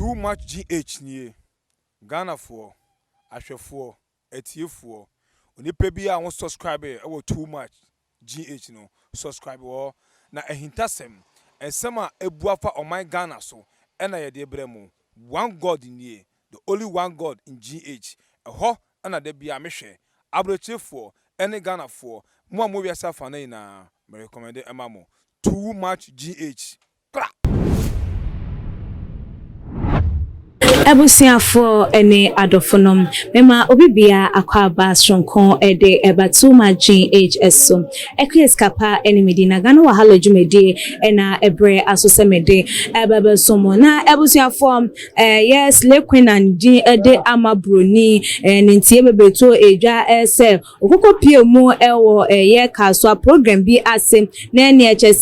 Too much GH nie. Ghanafoɔ, ahwɛfoɔ, atiefoɔ, onipa bi a wo subscribe ɛwɔ Too Much GH no, subscribe wɔ hɔ. Na ahintasɛm, nsɛm a ebu afa ɔman Ghana so ɛna yɛde brɛ mo. One God nie, the only one God in GH. Ɛhɔ ɛna da bia mehwɛ. Aburokyefoɔ ɛne Ghanafoɔ, mo a mo wiase afa no nyinaa, me recommend ɛma mo. Too Much GH. Kra! Abusuafoɔ ne adɔfonom, mema obi bia akwaaba soronko de ɛba Too Much GH so. Akua Sikapa ne me din na Ghana Wahala dwumadie na ɛbrɛ aso sɛ mede ɛba bɛso mo. Na abusuafoɔ, ɛyɛ Slay Queen a ne din de Ama Broni, ne ntie bebeto edwa sɛ Ɔkɔkɔ pue mu wɔ ɛyɛ Kasoa program bi ase na ɛneɛ kyerɛ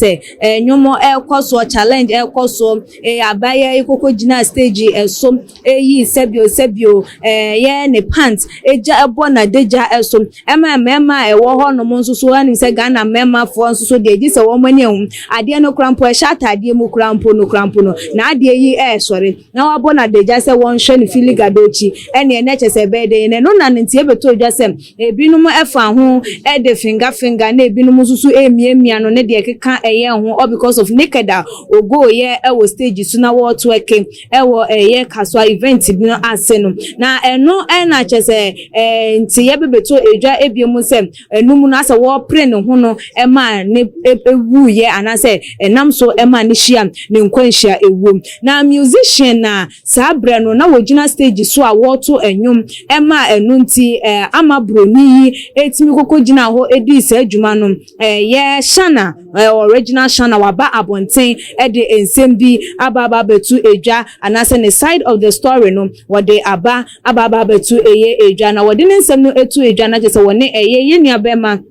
sɛ nnwom ɛkɔ soɔ, challenge ɛkɔ soɔ, abaayewa yi kɔkɔ gyinaa stage ɛso ɛyii sɛbio sɛbio ɛyɛ ne pant ɛgya ɛbɔ n'adagya ɛso ɛma mmarima a ɛwɔ hɔ nom nso so anim sɛ Ghana mmarima foɔ nso so deɛ gye sɛ wɔn ani ahu adeɛ no koraa mpo ɛhyɛ ataadeɛ mu koraa mpo no koraa mpo no na adeɛ yi ɛresɔre na wabɔ n'adagya sɛ wɔnhwɛ no fili gadokyi ɛneɛ na kyerɛ sɛ ɛbɛyɛ dɛn na ɛno na ne nti ɛbɛtɔ dwa sɛ Ebinom fa ho de finger finger na ebinom nso so emiamia no ne deɛ ɛkeka ɛyɛ ho all because of naked a ogoeɛ wɔ stage so na wɔretwerke wɔ ɛyɛ kasoa event bi no ase no. Na ɛno na kyerɛ sɛ ɛɛ nti yɛbɛbɛtɔ edwa ebie mu sɛ ɛno mu no asɛ wɔrepere ne ho no ɛma ne ewuiɛ anaasɛ ɛnam so ɛma ne hyia ne nkwanhyia ewuom. Na musician a saa berɛ no na wɔgyina stage so a wɔreto nnwom ma ɛno nti ama buroni yi tumi kɔkɔ gyinaa hɔ dii saa dwuma no. Ɛyɛ Shana, original Shana, waba abɔnten de nsɛm bi aba aba abɛto dwa anaasɛ ne side of the story no wɔde aba aba aba abɛto ɛyɛ dwa, na wɔde ne nsɛm no to dwa na kyerɛ sɛ wɔne ɛyɛ yɛn nua bɛrima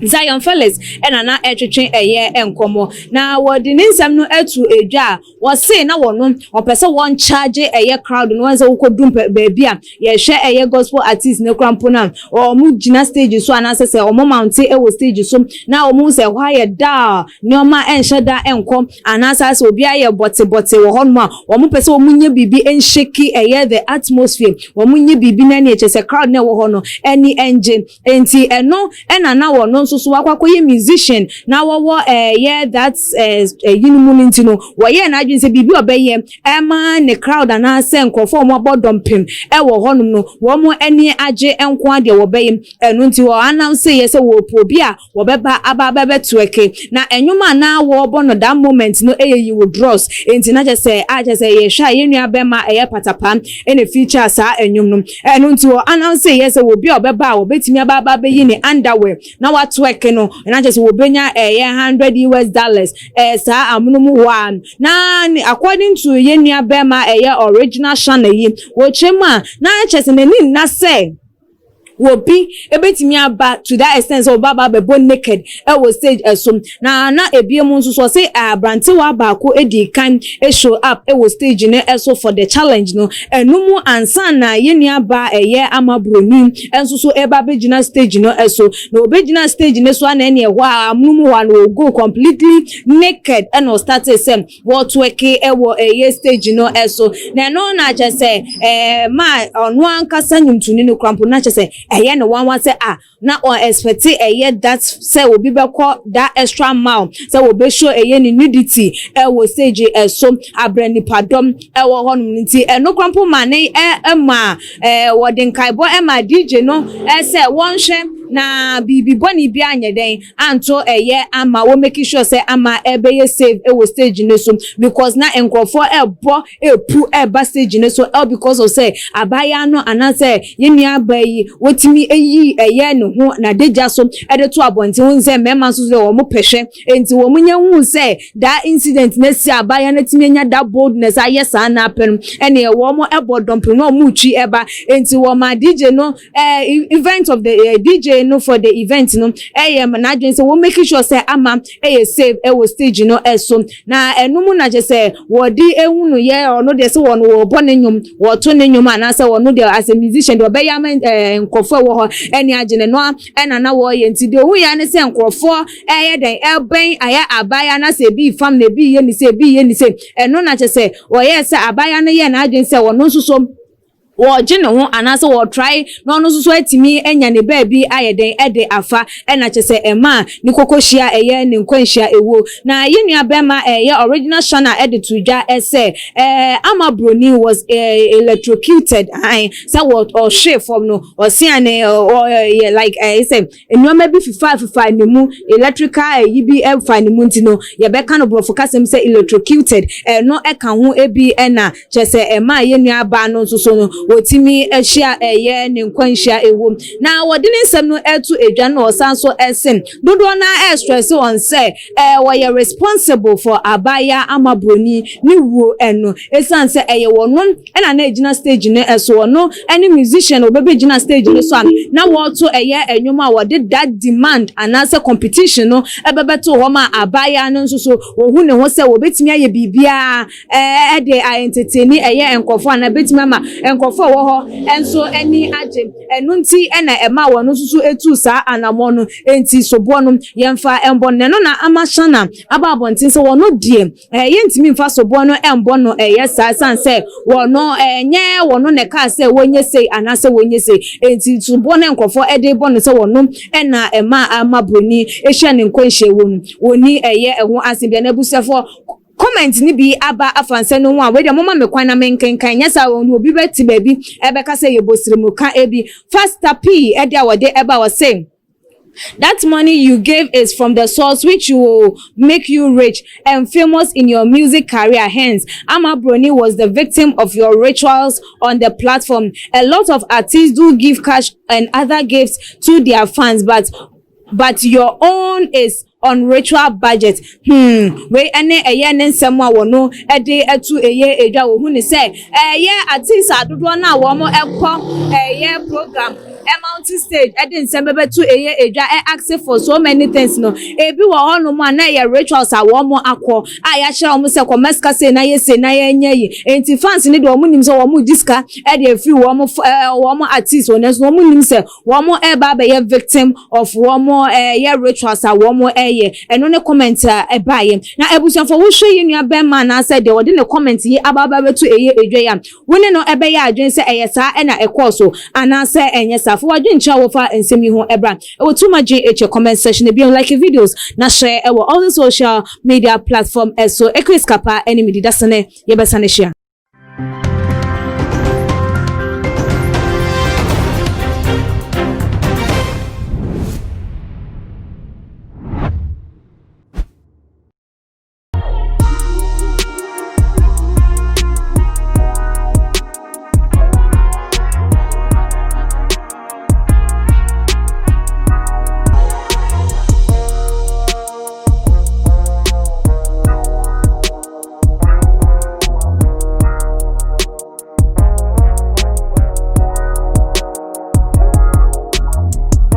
Zion Felix na na ɛretwetwe ɛyɛ nkɔmmɔ, na wɔde ne nsɛm no to dwa a, wɔse na wɔno wɔpɛ sɛ wɔn charge ɛyɛ crowd no. Wɔn sɛ wokɔdu mpɛ baabi a yɛhwɛ ɛyɛ gospel artist no koraa mpo no a, wɔn gyina stage so anaasɛ sɛ wɔn mounte wɔ stage so na wɔn sɛ ɛhɔ ayɛ dull, nneɛma ɛnhyɛ da ɛnkɔ anaasɛ asɛ obi ayɛ bɔtebɔte wɔ hɔnom a, wɔn pɛ sɛ wɔn nyɛ biribi nshake ɛyɛ the atmosphere, wɔn nyɛ biribi na ɛne ɛkyɛ sɛ crowd no ɛwɔ hɔ no ɛni ɛngye. Nti ɛno ɛna na wɔn nso so wakɔ akɔyɛ musician na wɔwɔ ɛyɛ that ɛyi no mu no, nti no wɔyɛɛ n'adwene sɛ biribi a ɔbɛyɛ ɛma ne crowd anaasɛ nkurɔfoɔ a wɔabɔ dɔmpem ɛwɔ hɔnom no wɔn ani agye nko adeɛ wɔbɛyɛ. Ɛno nti wɔ announce yɛ sɛ wɔpɛ obi a wɔbɛba aba abɛbɛtwerke, na ɛnwom a na wɔrebɔ no that moment no ɛyɛ Yiwo Dross. Nti na kyerɛ sɛ a kyerɛ sɛ yɛhwɛ a yɛn nua bɛrima ɛyɛ Patapa ɛna feature saa ɛnwom no. Ɛno nti wɔ announce yɛ sɛ obi a ɔbɛba a wɔbɛtumi aba aba abɛyi ne underwear na watwerke no na kyerɛ sɛ wɔbɛnya ɛyɛ $100 US saa amono mu hɔ a. Na according to yɛn nua bɛrima ɛyɛ original Shana yi, wɔkyerɛ mu a na kyerɛ sɛ n'ani nna sɛ obi ebetumi aba to that extent sɛ ɔba aba abɛbɔ naked ɛwɔ stage ɛso. Na ebien mu nso so ɔsɛ aberantewa baako edi kan show up ɛwɔ stage no ɛso for the challenge no. Ɛno mu ansa na yɛn nua ba ɛyɛ Ama Broni ɛnso so ɛba abɛgyina stage no ɛso, na obɛgyina stage no so ana ɛne ɛhɔ a amono mu hɔ a na ogo completely naked ɛna ɔstart sɛ wɔtwerke ɛwɔ ɛyɛ stage no ɛso. Na ɛno na kyerɛ sɛ maa ɔno ankasa nnwomtoni no kora mpo na kyerɛ sɛ ɛyɛ ne nwanwa sɛ a na ɔn expect ɛyɛ that sɛ obi bɛkɔ that extra mile sɛ wɔbɛshow ɛyɛ ne nudity ɛwɔ stage ɛso abrɛ nipadɔm ɛwɔ hɔnom. Nti ɛno kora mpo ma ne ɛma wɔde nkaebɔ ɛma DJ no ɛsɛ wɔnhwɛ na biribi bɔne bi anyɛ dɛn anto ɛyɛ Ama wɔ make sure sɛ Ama ɛbɛyɛ safe ɛwɔ stage no so, because na nkurɔfoɔ ɛbɔ epu ɛba stage no so all because of sɛ abaayewa no anaasɛ yɛn nua aba yi wotumi eyi ɛyɛ ne ho n'adagya so ɛde to abɔnten ho sɛ mmarima nso so wɔn pɛ hwɛ. Nti wɔn nyɛ hu sɛ that incident na si abaayewa no tumi anya that boldness ayɛ saa n'apɛ no ɛne wɔn ɛbɔ dɔmpem na wɔn retwi ɛba. Nti wɔn ma DJ no event of the DJ DJ no for the event no ɛyɛ n'adwene sɛ wɔn make sure sɛ Ama ɛyɛ safe ɛwɔ stage no ɛso. Na ɛno mu na kyerɛ sɛ wɔde ehu no yɛ ɔno deɛ sɛ wɔn wɔbɔ ne nnwom, wɔto ne nnwom, anaasɛ wɔn deɛ as a musician deɛ ɔbɛyɛ ama nkurɔfoɔ ɛwɔ hɔ ɛne agye ne no ɛna na wɔreyɛ. Nti deɛ ohun yɛ ne sɛ nkurɔfoɔ ɛyɛ dɛn ɛbɛn ayɛ abaayewa na sɛ ebi fam na ebi yɛ ne sɛ ebi yɛ ne sɛ ɛno na kyerɛ sɛ wɔyɛ sɛ abaayewa no yɛ n'adwene sɛ wɔn nso so wɔregye ne ho anaasɛ wɔretry na ɔno nso so atumi anya ne baabi ayɛ den ɛde afa. Ɛna kyerɛ sɛ ɛma ne koko hyia ɛyɛ ne nkwanhyia ɛwɔ. Na yɛn nua bɛrima ɛyɛ Original Shana ɛde to dwa ɛsɛ Ama Broni was electrocuted ahan sɛ wɔ ɔhwe fam no, ɔsia ne ɔ like sɛ nneɛma bi fifa fifa ne mu, electrical ɛyi bi ɛfa ne mu. Nti no yɛbɛka no borɔfo kasɛm sɛ electrocuted. Ɛno ɛka ho ebi ɛna kyerɛ sɛ ɛma yɛn nua baa no nso so no wɔtumi ahyia ɛyɛ ne nkwanhyia ɛwɔ. Na wɔde ne nsɛm no ɛto edwa no, ɔsan so ɛsen dodoɔ na ɛstress wɔn sɛ wɔyɛ responsible for abaayewa Ama Broni ne wuo. Ɛno esan sɛ ɛyɛ wɔn ɛna na egyina stage no ɛso, wɔn ɛne musician obɛbɛ gyina stage no so a na wɔreto ɛyɛ ɛnwom a wɔde that demand anaasɛ competition no ɛbɛbɛto hɔ ma abaayewa no nso so wɔhu ne ho sɛ wɔbɛtumi ayɛ biribiara ɛde ayɛnteteni ɛyɛ nkurɔfoɔ anaa bɛtumi ama nkurɔfoɔ a ɛwɔ hɔ nso ani agye. Ɛno nti ɛna ɛma wɔn nso so etu saa anammɔ no. Nti soboɔ no yɛmfa ɛmbɔ no. Ɛno na ama Shana aba abɔnten sɛ wɔn deɛ yɛntumi mfa soboɔ no ɛmbɔ no ɛyɛ saa, san sɛ wɔn ɛnyɛ wɔn na ɛkaa sɛ wɔnyɛ sei anaasɛ wɔnyɛ sei. Nti soboɔ no nkurɔfoɔ ɛde bɔ no sɛ wɔn ɛna ɛma Ama Broni ehyia ne nkwanhyia wɔ no, wɔni ɛyɛ ɛho asɛm bia. N'abusuafoɔ, comment ni bi aba afa nsɛm no ho a wei deɛ moma me kwan na menkenkan. Nyɛ saa wɔn obi bɛte baabi ɛbɛka sɛ yɛbɔ sirimuka. Ebi Faster P ɛde a wɔde ɛba wɔ sɛ, "That money you gave is from the source which will make you rich and famous in your music career. Hence, Ama Broni was the victim of your rituals on the platform. A lot of artists do give cash and other gifts to their fans, but your own is on ritual budget." Wei ɛne ɛyɛ ne nsɛm a wɔn ɛde ɛto ɛyɛ edwa. Wɔ hu ne sɛ ɛyɛ artists adodoɔ no a wɔn ɛkɔ ɛyɛ program ɛmount stage ɛde nsɛm bɛbɛto ɛyɛ edwa ɛ ask for so many things no, ebi wɔ hɔnom a na ɛyɛ rituals a wɔn akɔ a yɛakyerɛ wɔn sɛ kɔmɛ sika sei na yɛ sei na yɛnyɛ yi. Nti fans ne deɛ, wɔn nim sɛ wɔn di sika ɛde efiri wɔn artist wɔn nso, wɔn nim sɛ wɔn ɛba abɛyɛ victim of wɔn ɛyɛ rituals a wɔn ɛyɛ. Ɛno ne comment a ɛbaayɛ. Na abusuafo, wohwɛ yi nua bɛrima anaasɛ deɛ wɔde ne comment yi aba aba bɛto ɛyɛ edwa yi a, wɔn ne no ɛbɛyɛ adwene sɛ ɛyɛ saa ɛna ɛkɔɔ so anaasɛ ɛnyɛ saa? Fo wadwene nkyɛn a wɔfa nsɛm yi ho ɛbra ɛwɔ Too Much GH comment section. Ebi like videos na share ɛwɔ all the social media platform ɛso. Ekris Kapa ɛne mi dida sene yɛbɛsa ne hyia.